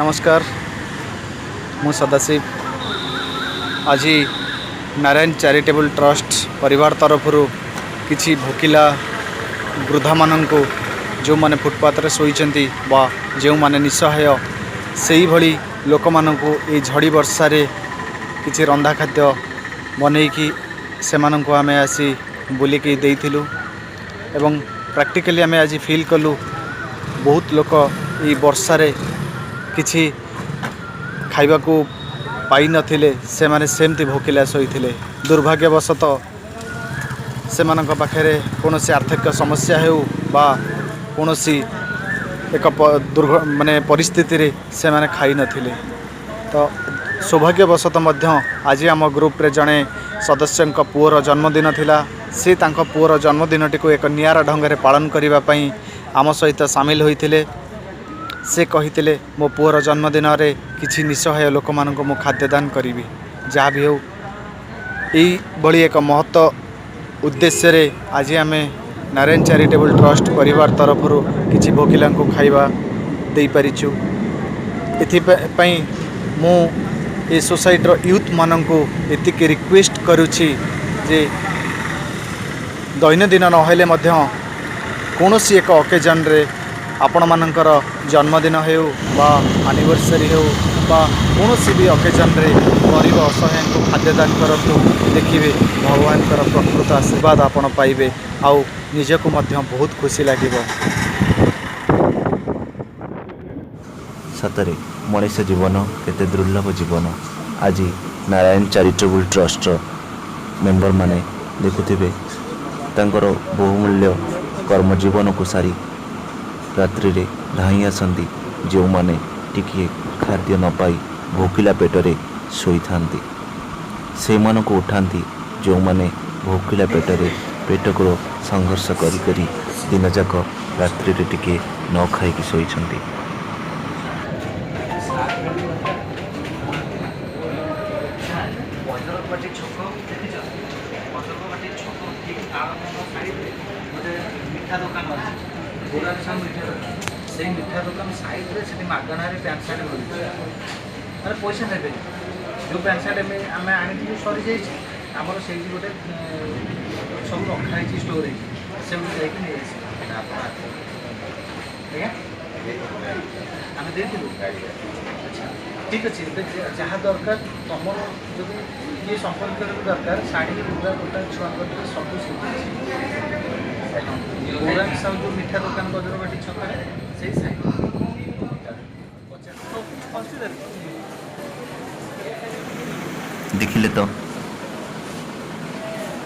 ନମସ୍କାର, ମୁଁ ସଦାଶିବ। ଆଜି ନାରାୟଣ ଚାରିଟେବୁଲ୍ ଟ୍ରଷ୍ଟ ପରିବାର ତରଫରୁ କିଛି ଭୋକିଲା ବୃଦ୍ଧାମାନଙ୍କୁ, ଯେଉଁମାନେ ଫୁଟପାଥରେ ଶୋଇଛନ୍ତି ବା ଯେଉଁମାନେ ନିଃସହାୟ, ସେଇଭଳି ଲୋକମାନଙ୍କୁ ଏଇ ଝଡ଼ି ବର୍ଷାରେ କିଛି ରନ୍ଧା ଖାଦ୍ୟ ବନେଇକି ସେମାନଙ୍କୁ ଆମେ ଆସି ବୁଲିକି ଦେଇଥିଲୁ। ଏବଂ ପ୍ରାକ୍ଟିକାଲି ଆମେ ଆଜି ଫିଲ୍ କଲୁ, ବହୁତ ଲୋକ ଏଇ ବର୍ଷାରେ କିଛି ଖାଇବାକୁ ପାଇନଥିଲେ। ସେମାନେ ସେମିତି ଭୋକିଲା ଶୋଇଥିଲେ। ଦୁର୍ଭାଗ୍ୟବଶତଃ ସେମାନଙ୍କ ପାଖରେ କୌଣସି ଆର୍ଥିକ ସମସ୍ୟା ହେଉ ବା କୌଣସି ଏକ ମାନେ ପରିସ୍ଥିତିରେ ସେମାନେ ଖାଇନଥିଲେ। ତ ସୌଭାଗ୍ୟବଶତଃ ମଧ୍ୟ ଆଜି ଆମ ଗ୍ରୁପରେ ଜଣେ ସଦସ୍ୟଙ୍କ ପୁଅର ଜନ୍ମଦିନ ଥିଲା। ସେ ତାଙ୍କ ପୁଅର ଜନ୍ମଦିନଟିକୁ ଏକ ନିଆରା ଢଙ୍ଗରେ ପାଳନ କରିବା ପାଇଁ ଆମ ସହିତ ସାମିଲ ହୋଇଥିଲେ। ସେ କହିଥିଲେ, ମୋ ପୁଅର ଜନ୍ମଦିନରେ କିଛି ନିଃସହାୟ ଲୋକମାନଙ୍କୁ ମୁଁ ଖାଦ୍ୟଦାନ କରିବି। ଯାହା ବି ହେଉ, ଏଇଭଳି ଏକ ମହତ୍ଵ ଉଦ୍ଦେଶ୍ୟରେ ଆଜି ଆମେ ନାରାୟଣ ଚାରିଟେବୁଲ୍ ଟ୍ରଷ୍ଟ ପରିବାର ତରଫରୁ କିଛି ଭୋକିଲାଙ୍କୁ ଖାଇବା ଦେଇପାରିଛୁ। ଏଥିପାଇଁ ମୁଁ ଏ ସୋସାଇଟିର ୟୁଥ୍ମାନଙ୍କୁ ଏତିକି ରିକ୍ୱେଷ୍ଟ କରୁଛି ଯେ ଦୈନନ୍ଦିନ ନହେଲେ ମଧ୍ୟ କୌଣସି ଏକ ଅକେଜନ୍ରେ, ଆପଣମାନଙ୍କର ଜନ୍ମଦିନ ହେଉ ବା ଆନିଭର୍ସରୀ ହେଉ ବା କୌଣସି ବି ଅକେଜନ୍ରେ, ଗରିବ ଅସହାୟଙ୍କୁ ଖାଦ୍ୟଦାନ କରନ୍ତୁ। ଦେଖିବେ, ଭଗବାନଙ୍କର ପ୍ରକୃତ ଆଶୀର୍ବାଦ ଆପଣ ପାଇବେ ଆଉ ନିଜକୁ ମଧ୍ୟ ବହୁତ ଖୁସି ଲାଗିବ। ସତରେ ମଣିଷ ଜୀବନ କେତେ ଦୁର୍ଲଭ ଜୀବନ। ଆଜି ନାରାୟଣ ଚାରିଟେବୁଲ୍ ଟ୍ରଷ୍ଟର ମେମ୍ବରମାନେ ଦେଖୁଥିବେ, ତାଙ୍କର ବହୁମୂଲ୍ୟ କର୍ମ ଜୀବନକୁ ସାରି ରାତ୍ରିରେ ଧାଇଁ ଆସନ୍ତି ଯେଉଁମାନେ ଟିକିଏ ଖାଦ୍ୟ ନ ପାଇ ଭୋକିଲା ପେଟରେ ଶୋଇଥାନ୍ତି। ସେଇମାନଙ୍କୁ ଉଠାନ୍ତି ଯେଉଁମାନେ ଭୋକିଲା ପେଟରେ ପେଟକୁ ସଂଘର୍ଷ କରି କରି ଦିନଯାକ ରାତ୍ରିରେ ଟିକିଏ ନ ଖାଇକି ଶୋଇଛନ୍ତି। ବଜ୍ରପାଟି ଛକ ଦେଖିଛ? ବଜ୍ରପାଟି ଛକ ଠିକ୍ ତାଳବଙ୍ଗ ସାଇଡ଼ରେ ଗୋଟେ ମିଠା ଦୋକାନ ଅଛି, ଗୋରାଖ ସାହୁ ମିଠା ଦୋକାନ। ସେଇ ମିଠା ଦୋକାନ ସାଇଡ଼ରେ ସେଠି ମାଗଣାରେ ପ୍ୟାଣ୍ଟ ସାର୍ଟ ମିଳୁଛି, ମାନେ ପଇସା ନେବେନି। ଯେଉଁ ପ୍ୟାଣ୍ଟ ସାର୍ଟ ଆମେ ଆଣିଥିଲୁ ସରିଯାଇଛି ଆମର, ସେଇଠି ଗୋଟେ ସବୁ ରଖା ହେଇଛି, ଷ୍ଟୋର୍ ହେଇଛି, ସେଇଠୁ ଯାଇକି ନେଇ ଆସିବେ। ଆଜ୍ଞା, ଆମେ ଦେଇଥିଲୁ। ଆଚ୍ଛା, ଠିକ୍ ଅଛି। ଏବେ ଯାହା ଦରକାର ତମର, ଯଦି କିଏ ସମ୍ପର୍କୀୟରେ ବି ଦରକାର, ଶାଢ଼ୀ, ଲୁଗା ପଟା, ଛୁଆଙ୍କ ଡ୍ରେସ୍ ସବୁ ସେଇଠି ଅଛି। ଗୌରାଙ୍ଗ ସାହୁ ଯେଉଁ ମିଠା ଦୋକାନ ବଜ୍ରବାଟି ଛକରେ, ସେଇ ସାଇଡ଼। ଅସୁବିଧା। ଦେଖିଲେ ତ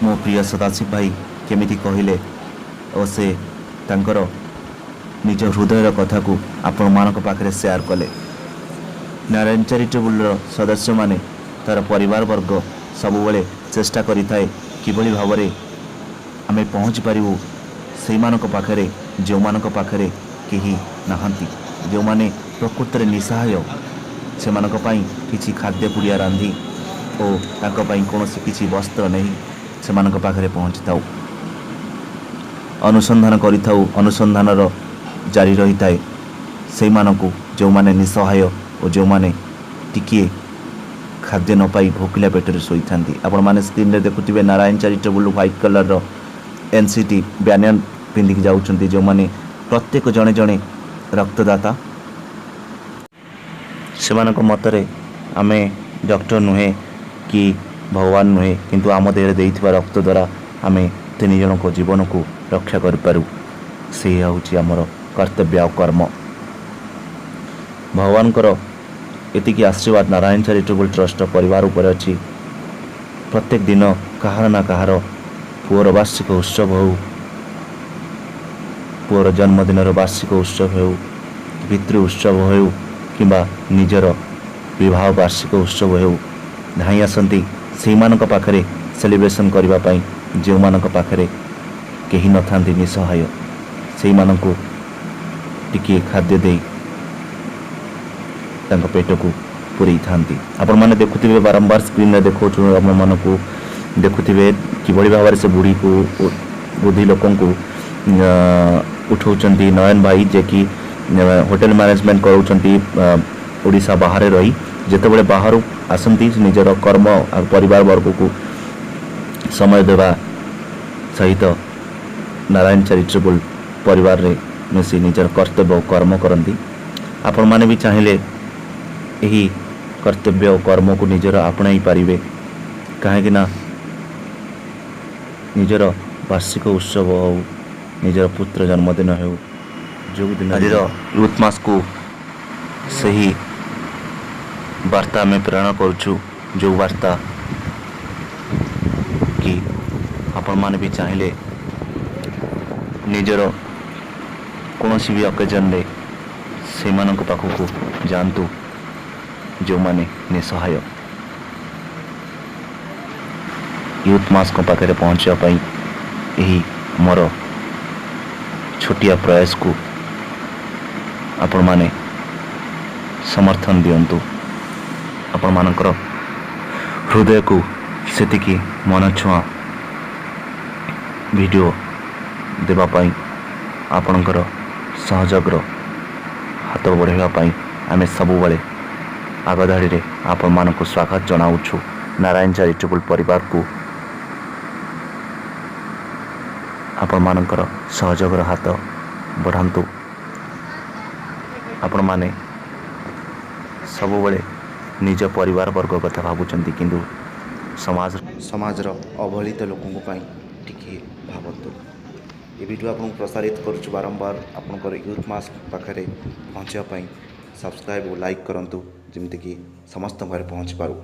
ମୋ ପ୍ରିୟ ସଦାଶିବ ଭାଇ କେମିତି କହିଲେ ଓ ସେ ତାଙ୍କର ନିଜ ହୃଦୟର କଥାକୁ ଆପଣମାନଙ୍କ ପାଖରେ ସେୟାର କଲେ। ନାରାୟଣ ଚାରିଟେବୁଲର ସଦସ୍ୟମାନେ, ତା'ର ପରିବାର ବର୍ଗ ସବୁବେଳେ ଚେଷ୍ଟା କରିଥାଏ କିଭଳି ଭାବରେ ଆମେ ପହଞ୍ଚି ପାରିବୁ ସେଇମାନଙ୍କ ପାଖରେ, ଯେଉଁମାନଙ୍କ ପାଖରେ କେହି ନାହାନ୍ତି, ଯେଉଁମାନେ ପ୍ରକୃତରେ ନିଃସହାୟ। ସେମାନଙ୍କ ପାଇଁ କିଛି ଖାଦ୍ୟ ପୁଡ଼ିଆ ରାନ୍ଧି ଓ ତାଙ୍କ ପାଇଁ କୌଣସି କିଛି ବସ୍ତ୍ର ନେଇ ସେମାନଙ୍କ ପାଖରେ ପହଞ୍ଚିଥାଉ, ଅନୁସନ୍ଧାନ କରିଥାଉ। ଅନୁସନ୍ଧାନର ଜାରି ରହିଥାଏ ସେଇମାନଙ୍କୁ ଯେଉଁମାନେ ନିଃସହାୟ ଓ ଯେଉଁମାନେ ଟିକିଏ ଖାଦ୍ୟ ନ ପାଇ ଭୋକିଲା ପେଟରେ ଶୋଇଥାନ୍ତି। ଆପଣମାନେ ସ୍କ୍ରିନ୍ରେ ଦେଖୁଥିବେ, ନାରାୟଣ ଚାରିଟେବୁଲ୍ ହ୍ୱାଇଟ୍ କଲର୍ର ଏନ୍ ସି ଟି ବ୍ୟାନିୟନ୍ ପିନ୍ଧିକି ଯାଉଛନ୍ତି, ଯେଉଁମାନେ ପ୍ରତ୍ୟେକ ଜଣେ ଜଣେ ରକ୍ତଦାତା। ସେମାନଙ୍କ ମତରେ ଆମେ ଡକ୍ଟର ନୁହେଁ କି ଭଗବାନ ନୁହେଁ, କିନ୍ତୁ ଆମ ଦେହରେ ଦେଇଥିବା ରକ୍ତ ଦ୍ୱାରା ଆମେ ତିନି ଜଣଙ୍କ ଜୀବନକୁ ରକ୍ଷା କରିପାରୁ। ସେଇଆ ହେଉଛି ଆମର କର୍ତ୍ତବ୍ୟ ଆଉ କର୍ମ। ଭଗବାନଙ୍କର ଏତିକି ଆଶୀର୍ବାଦ ନାରାୟଣ ଚାରିଟେବୁଲ୍ ଟ୍ରଷ୍ଟର ପରିବାର ଉପରେ ଅଛି। ପ୍ରତ୍ୟେକ ଦିନ କାହାର ନା କାହାର ପୁଅର ବାର୍ଷିକ ଉତ୍ସବ ହେଉ, ପୁଅର ଜନ୍ମଦିନର ବାର୍ଷିକ ଉତ୍ସବ ହେଉ, ପିତୃ ଉତ୍ସବ ହେଉ କିମ୍ବା ନିଜର ବିବାହ ବାର୍ଷିକ ଉତ୍ସବ ହେଉ, ଧାଇଁ ଆସନ୍ତି ସେଇମାନଙ୍କ ପାଖରେ ସେଲିବ୍ରେସନ୍ କରିବା ପାଇଁ, ଯେଉଁମାନଙ୍କ ପାଖରେ କେହି ନଥାନ୍ତି, ନିଃସହାୟ। ସେଇମାନଙ୍କୁ ଟିକିଏ ଖାଦ୍ୟ ଦେଇ ତାଙ୍କ ପେଟକୁ ପୂରେଇଥାନ୍ତି। ଆପଣମାନେ ଦେଖୁଥିବେ, ବାରମ୍ବାର ସ୍କ୍ରିନ୍ରେ ଦେଖାଉଛୁ ଆପଣମାନଙ୍କୁ। ଦେଖୁଥିବେ କିଭଳି ଭାବରେ ସେ ବୁଢ଼ୀକୁ, ବୃଦ୍ଧି ଲୋକଙ୍କୁ ଉଠାଉଛନ୍ତି ନୟନ ଭାଇ, ଯିଏକି ହୋଟେଲ ମ୍ୟାନେଜମେଣ୍ଟ କରାଉଛନ୍ତି। ଓଡ଼ିଶା ବାହାରେ ରହି ଯେତେବେଳେ ବାହାରୁ ଆସନ୍ତି, ନିଜର କର୍ମ ଆଉ ପରିବାର ବର୍ଗକୁ ସମୟ ଦେବା ସହିତ ନାରାୟଣ ଚାରିଟେବୁଲ୍ ପରିବାରରେ ମିଶି ନିଜର କର୍ତ୍ତବ୍ୟ ଓ କର୍ମ କରନ୍ତି। ଆପଣମାନେ ବି ଚାହିଁଲେ ଏହି କର୍ତ୍ତବ୍ୟ ଓ କର୍ମକୁ ନିଜର ଆପଣାଇ ପାରିବେ, କାହିଁକିନା ନିଜର ବାର୍ଷିକ ଉତ୍ସବ ହେଉ, ନିଜର ପୁତ୍ର ଜନ୍ମଦିନ ହେଉ, ଯେଉଁ ଦିନ ଆଜିର ୟୁଥ୍ ମାସକୁ ସେହି ବାର୍ତ୍ତା ଆମେ ପ୍ରେରଣ କରୁଛୁ, ଯେଉଁ ବାର୍ତ୍ତା କି ଆପଣମାନେ ବି ଚାହିଁଲେ ନିଜର କୌଣସି ବି ଅକେଜନରେ ସେମାନଙ୍କ ପାଖକୁ ଯାଆନ୍ତୁ ଯେଉଁମାନେ ନିଃସହାୟ। ୟୁଥ୍ ମାସଙ୍କ ପାଖରେ ପହଞ୍ଚିବା ପାଇଁ ଏହି ମୋର ଛୋଟିଆ ପ୍ରୟାସକୁ ଆପଣମାନେ ସମର୍ଥନ ଦିଅନ୍ତୁ। ଆପଣମାନଙ୍କର ହୃଦୟକୁ ସେତିକି ମନଛୁଆଁ ଭିଡ଼ିଓ ଦେବା ପାଇଁ, ଆପଣଙ୍କର ସହଯୋଗର ହାତ ବଢ଼ାଇବା ପାଇଁ ଆମେ ସବୁବେଳେ ଆଗଧାଡ଼ିରେ ଆପଣମାନଙ୍କୁ ସ୍ୱାଗତ ଜଣାଉଛୁ। ନାରାୟଣ ଚାରିଟେବୁଲ୍ ପରିବାରକୁ ଆପଣମାନଙ୍କର ସହଯୋଗର ହାତ ବଢ଼ାନ୍ତୁ। ଆପଣମାନେ ସବୁବେଳେ ନିଜ ପରିବାର ବର୍ଗ କଥା ଭାବୁଛନ୍ତି, କିନ୍ତୁ ସମାଜର ଅବହେଳିତ ଲୋକଙ୍କ ପାଇଁ ଟିକିଏ ଭାବନ୍ତୁ। ଏ ଭିଡ଼ିଓ ଆପଣଙ୍କୁ ପ୍ରସାରିତ କରୁଛୁ ବାରମ୍ବାର ଆପଣଙ୍କର ୟୁଥ୍ ମାସ୍ ପାଖରେ ପହଞ୍ଚିବା ପାଇଁ ସବସ୍କ୍ରାଇବ୍ ଓ ଲାଇକ୍ କରନ୍ତୁ, ଯେମିତିକି ସମସ୍ତଙ୍କ ଘରେ ପହଞ୍ଚିପାରୁ।